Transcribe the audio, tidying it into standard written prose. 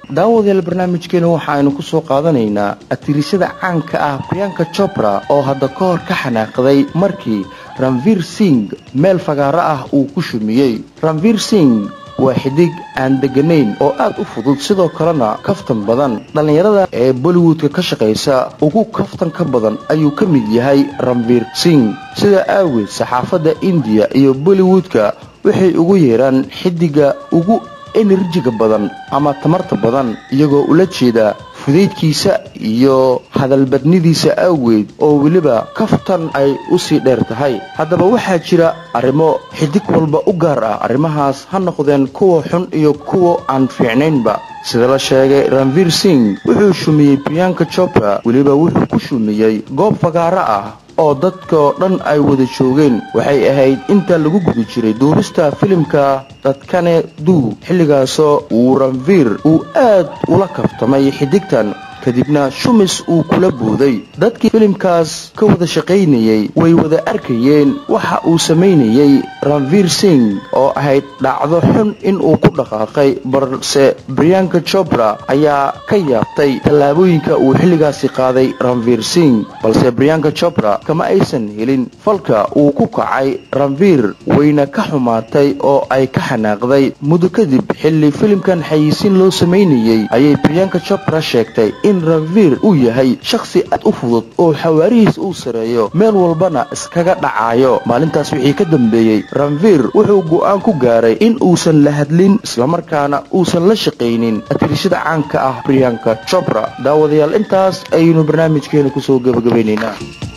Daawadayaal, barnaamijkeena waxaaynu ku soo qaadanaynaa atirishada caanka ah Priyanka Chopra oo hadda ka hor ka xanaaqday markii Ranvir Singh meel fagaaro ah uu ku shumiyey. Ranvir Singh waa xidig aan deganayn oo aad u fudud, sidoo kalena kaftan badan. Dhallinyarada ee Bollywoodka ka shaqaysa ugu kaftan ka badan ayuu ka mid yahay Ranvir Singh. Sidaa aageed saxaafadda Indiya iyo Bollywoodka waxay ugu yeeraan xidiga ugu enerjiga badan ama tamarta badan, iyagoo ula jeeda fudaydkiisa iyo hadalbadnidiisa awgeed oo weliba kaftan ay u sii dheer tahay. Haddaba waxaa jira arrimo xidig walba u gaar ah, arrimahaas ha noqdeen kuwa xun iyo kuwa aan fiicnaynba. Sida la sheegay, Ranvir Singh wuxuu shumiyey Priyanka Chopra, weliba wuxuu ku shumiyey goob fagaaro ah oo dadkoo dhan ay wada joogeen. Waxay ahayd inta lagu guda jiray duubista filimka Dadkane Duu, xilligaasoo uu Ranvir uu aad ula kaftamay xidigtan, kadibna shumis uu kula booday. Dadkii filimkaas ka wada shaqaynayey way wada arkayeen waxa uu samaynayey Ranvir Singh oo ahayd dhacdo xun inuu ku dhaqaaqay, balse Priyanka Chopra ayaa ka yaabtay tallaabooyinka uu xilligaasi qaaday Ranvir Singh. Balse Priyanka Chopra kama aysan helin falka uu ku kacay Ranvir, wayna ka xumaatay oo ay ka xanaaqday. Muddo kadib, xilli filimkan xayeysiin loo samaynayey, ayay Priyanka Chopra sheegtay in Ranvir uu yahay shakhsi aad u fudud oo xawaarihiis uu sareeyo, meel walbana iskaga dhacayo. Maalintaas wixii ka dambeeyey, Ranvir wuxuu go'aan ku gaaray in uusan la hadlin islamarkaana uusan la shaqaynin atirishada caanka ah Priyanka Chopra. Daawadayaal, intaas ayaynu barnaamijkeena kusoo gabagabaynaynaa.